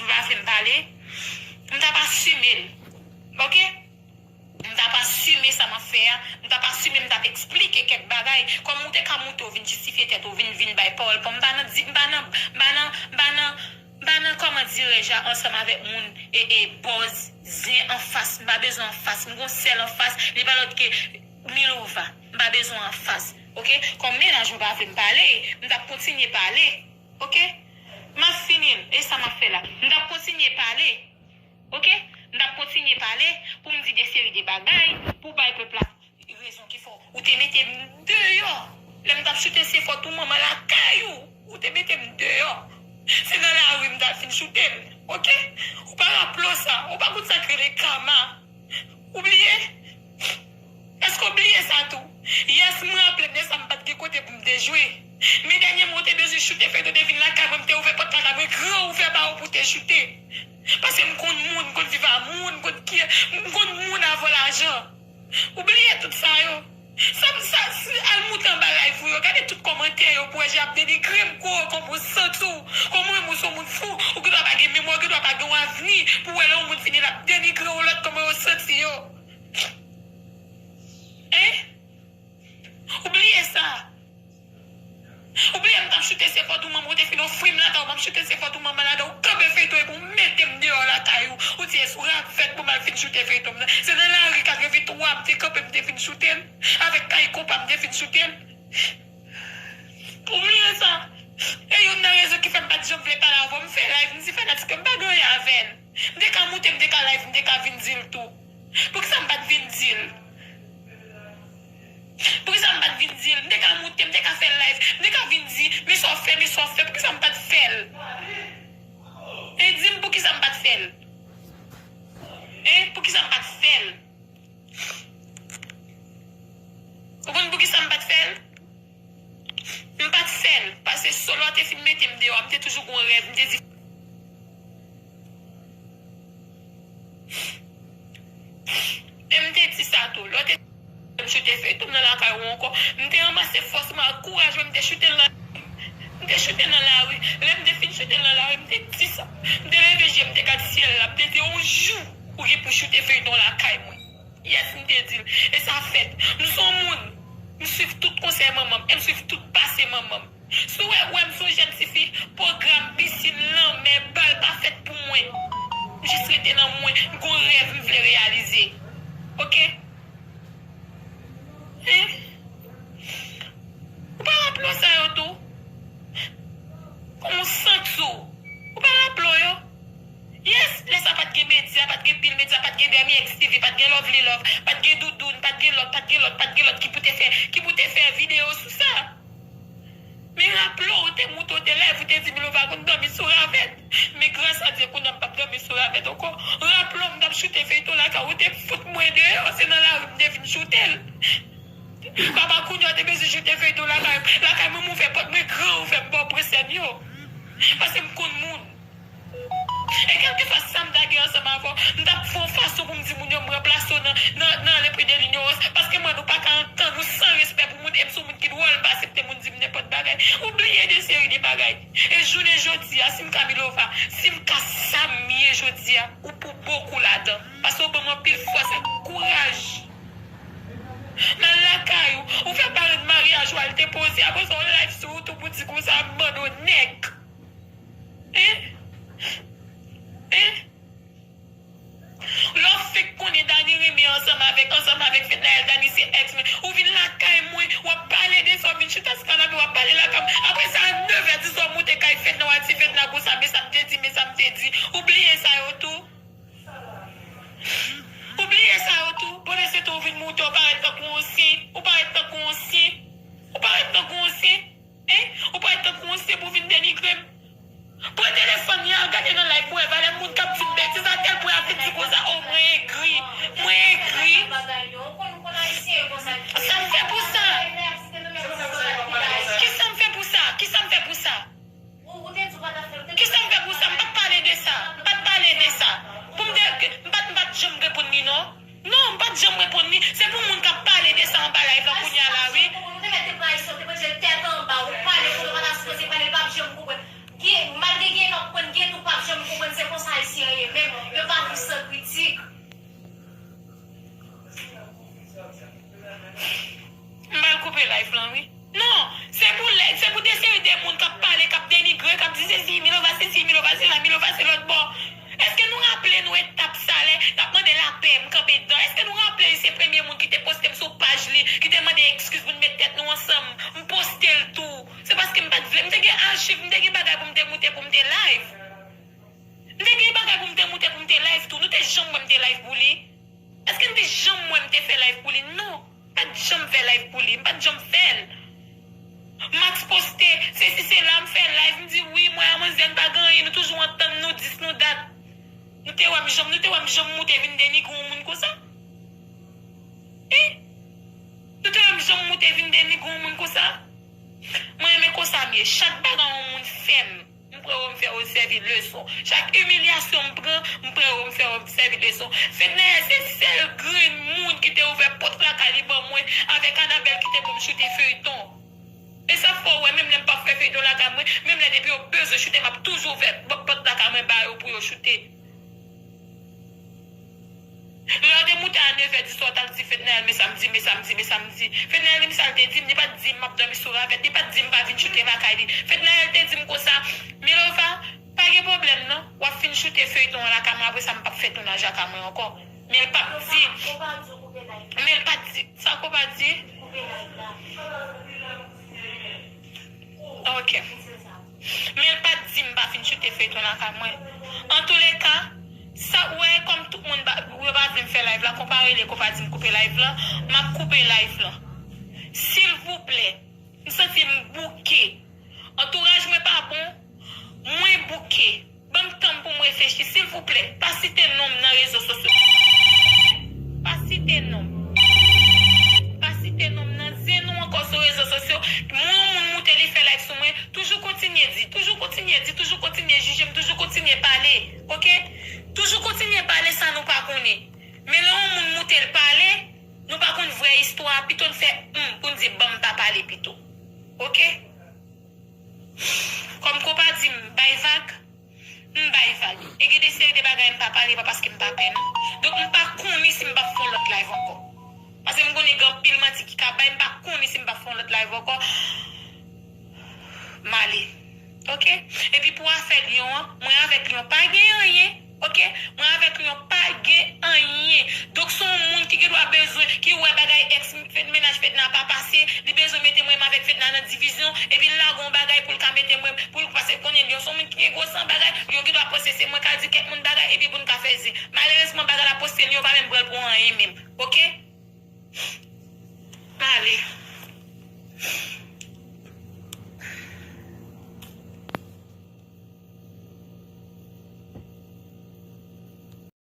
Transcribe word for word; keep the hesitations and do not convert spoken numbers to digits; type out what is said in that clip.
Ou pa vle m pale, m t ap asime l. Oke? M t ap asime sa m ap fè a, m t ap asime, m t ap eksplike kèk bagay. Kòm ou te ka moute, ou vin jistifye tèt ou, vin, vin bay pawòl pa w. M pa nan di, m pa nan, m pa nan, m pa nan, m pa nan, kòman dirèj la, ansanm avèk moun e, e bòz, zen anfas. M pa bezwen anfas, m gon sèl anfas, li pa lòt ke Milova. M pa bezwen anfas. Oke? Kòm mennaj mwen pa vle m pale, m t ap kontinye pale. Oke? M ap fini l. E sa m ap fè la? M t ap kontinye pale. Oke? M t ap kontinye pale pou m di de seri de bagay, pou bay pèp la rezon ki fè w te mete m deyò. Lè m t ap choute se fòt ou manman lakay ou, ou te mete m deyò. Se nan lari m t al fin choute l. Oke? Ou pa raple w sa. Ou pa konn sa k rele kama. Ou bliye? Èske w bliye sa tou? Yès, m raple m de sa, m pa t gen kote pou m te jwe. Men dènyèman, w te bezwen choute feyton, te vin lakay mwen, m te ouvè pòt lakay mwen gran ouvè ba ou pou w te choute. Paske m konn moun, m konn viv a moun, m konn ki, m konn moun avan lajan. Ou bliye tout sa yo. Sa, sa, si, al moute anba live ou yo, gade tout kòmantè yo pou wè jan y ap denigre m, kòman w santi w, kòman w menm ou se yon moun fou, ou gendwa pa gen memwa, ou gendwa pa gen yon avni, pou wè lè yon moun fini l ap denigre w, lòt kòman yo santi yo. Hein? Ou bliye sa? Ou bliye m t ap choute se fòt ou manman, ou te fin ofri m lakay ou, m ap choute se fòt ou manman ladan, ou kanpe feyton epi ou mete m deyò lakay ou. Ou di, "Yes, ou ravèt pou m al fin choute feyton m nan." Se nan lari katrevenntwa m te kanpe, m te fin choute l. Avèk kay konpa m te fin choute l. Ou bliye sa? E youn nan rezon ki fè m pa t janm vle pale avè w, m fè live, m di fanatik yo m pa gen anyen avè l. M te ka moute, m te ka live, m te ka vin di l tou. Poukisa m pa t vin di l? Poukisa m pa t vin di l? M te ka moute, m te ka fè live, m te ka vin di, men sa w fè, men sa w fè, poukisa m pa t fè l? E di m poukisa m pa t fè l? Hein? Poukisa m pa t fè l? Ou konn poukisa m pa t fè l? M pa t fè l, paske sou lè w te fin mete m deyò a, m te toujou gon rèv, m te di, e m te di sa tou, lè w te m choute feyton m nan lakay ou ankò, m te ranmase fòs mwen ak kouraj mwen, m te choute l nan, m te choute l nan lari. Lè m te fin choute l nan lari, m te di sa. M te leve je m, m te gad syèl la, m te di, yon jou, ou gen pou choute feyton lakay mwen. Yes, m te di l. E sa fèt. M se yon moun. M swiv tout konsèy manman m. E m swiv tout pase manman m. Si w wè, wè m se yon jèn tifi, pwogram, pisin, lanmè, bal pa fèt pou mwen. M jis rete nan mwen. M gon rèv m vle reyalize. Oke? Hein? Ou pa raple w sa yo tou? Kòman w santi w? Ou pa raple w yo? Yes, lè sa pa t gen medya, pa t gen pil medya, pa t gen Dermi X T V, pa t gen Lovely Love, pa t gen Doudoune, pa t gen lòt, pa t gen lòt, pa t gen lòt ki pou te fè, ki pou te fè videyo sou sa. Men raple w, ou te moute, ou te live, ou te di Milova konn dòmi sou ravèt. Men gras a Dye, kounye a m p ap dòmi sou ravèt ankò. Raple w, m t ap choute feyton lakay ou, ou te fout mwen deyò, se nan lari m te vin choute l. Papa kounye a te bezwen choute feyton lakay m. Lakay mwen, m ouvè pòt mwen gran ouvè, m ba w presèn yo. Paske m konn moun. E kèlkeswa sa m ta gen ansanm avè w, m t ap fè yon fason pou m di moun yo m ranplase w nan, nan, nan le prix de l'ignorance. Paske mwen, nou pa ka antann ou san respè pou moun, e m se yon moun ki dwòl, m pa aksepte moun di m nenpòt bagay. Ou bliye de seri de bagay. E jounen jodi a, si m ka Milova, si m ka sa m ye jodi a, ou pou bokou ladan. Paske ou ban m anpil fòs ak kouraj. M al lakay ou, ou fè parenn maryaj ou al depoze, apre sa w live sou YouTube ou di konsa m mande w nèg. Hein? Hein? Lè w fenk konnen Dany renmen ansanm avèk, ansanm avèk Fednaelle, Dany se ex mwen. Ou vin lakay mwen, w ap pale de sa, w vin chita sou kanape, w ap pale lakay mwen. Apre sa, a nèf è di swa, w moute kay Fedna, w al di Fedna konsa, men sa m te di, men sa m te di. Ou bliye sa yo tou? Ou bliye sa yo tou? Pandan se tan ou vin moute, ou parèt tankou yon sen, ou parèt tankou yon sen, ou parèt tankou yon sen. Hein? Ou parèt tankou yon sen pou vin denigre m. Pran telefòn li a, gade nan live pou wè valè moun k ap di m betiz a tèl pwen ap vin di konsa, o, mwen egri, mwen egri. Sa m fè pou sa? Kisa m fè pou sa? Kisa m fè pou sa? Kisa m fè pou sa? M pa t pale de sa. M pa t pale de sa. Pou m te, m pa t, m pa t janm reponn li non. Non, m pa t janm reponn li. Se pou moun k ap pale de sa anba live la kounye a la, wi. Ou te mèt te pran Ayisyen, ou te manje l tèt anba, ou pale kote w pa ta sipoze pale, l p ap janm konprann. Gen, malgre gen yon k ap konprann, gen tou p ap janm konprann, se Pase la, Milova se lòt bò. Èske nou raple nou etap sa lè n ap mande lapè, m kanpe dedan? Èske nou raple li se premye moun ki te poste m sou paj li, ki te mande eskiz pou n met tèt nou ansanm? M poste l tou. Se paske m pa t vle. M te gen achiv, m te gen bagay pou m te moute, pou m te live. M te gen bagay pou m te moute, pou m te live tou. Nou te janm wè m te live pou li? Èske n te janm wè m te fè live pou li? Non. M pa t janm fè live pou li. M pa t janm fè l. Max poste, se si se la m fè live, m di, wi, mwen a manzè n pa gen anyen, nou toujou antann, nou dis, nou dat. Nou te wè m janm, nou te wè m janm moute vin denigre yon moun konsa? Wi. Nou te wè m janm moute vin denigre yon moun konsa? Mwen renmen konsa m ye. Chak bagay yon moun fè m, m prè yo m fè yo sèvi leson. Chak imilyasyon m pran, m prè yo m fè yo sèvi leson. Fednaelle, se sèl grenn moun ki te ouvè pòt lakay li ban mwen avèk Anabèl ki te ban m choute feyton. E sa fè w wè, menm lè m p ap fè feyton lakay mwen, menm lè depi yo bezwen choute, m ap toujou ouvè pòt lakay mwen ba yo pou yo choute. Lè yo te moute a nevè diswa, w t al di Fednaelle, men sa m di, men sa m di, men sa m di. Fednaelle, men sa l te di m, li pa t di m m ap dòmi sou ravèt, li pa t di m pa vin choute lakay li. Fednaelle te di m konsa, Milova, pa gen pwoblèm non, w ap fin choute feyton an lakay mwen, apre sa m p ap fè tounaj lakay mwen ankò. Men l pa t di, men l pa t di, sa ko pa di? Ok. Men l pa t di m pa fin choute feyton lakay mwen. Antouleka, sa w wè, kòm tout moun pa, yo pa vle m fè live la, konpa rele, konpa di m koupe live la, m ap koupe live la. Silvouplè, m santi m bouke. Antouraj mwen pa bon, mwen bouke. Ban m tan m pou m reflechi, silvouplè. Pa site non m nan rezo sosyo. Pa site non m. Pa site non m nan zen nou ankò sou rezo sosyo. Mwen yon moun moute li fè live sou mwen. Toujou kontinye di, toujou kontinye di, toujou kontinye jije m, toujou kontinye pale. Oke? Toujou kontinye pale sa nou pa konnen. Men lè yon moun moute l pale, nou pa konn vrè istwa a, pito n fè hum pou n di ban m pa pale pito. Oke? Kòm konpa di m bay vag, m bay vag. E gen de seri de bagay m pa pale, pa paske m pa pè non. Donk m pa konnen si m p ap fè yon lòt live ankò. Paske m konnen gen anpil manti ki ka bay, m pa konnen si m p ap fè yon lòt live ankò. M ale. Oke? Epi pou afè Lyon an, mwen avèk Lyon pa gen anyen. Oke? Mwen avèk Lyon pa gen anyen. Donk se yon moun ki gendwa bezwen, ki wè bagay èks mennaj Fedna pa pase, li bezwen mete mwen avèk Fedna nan divizyon, epi l lage yon bagay pou l ka mete mwen, pou l, paske konnen Lyon se yon moun ki gen gwo san bagay, Lyon gendwa panse se mwen k al di kèk moun bagay, epi pou n ka fè zen. Malerezman, bagay la poste, Lyon pa menm pran l pou anyen menm. Oke? M ale.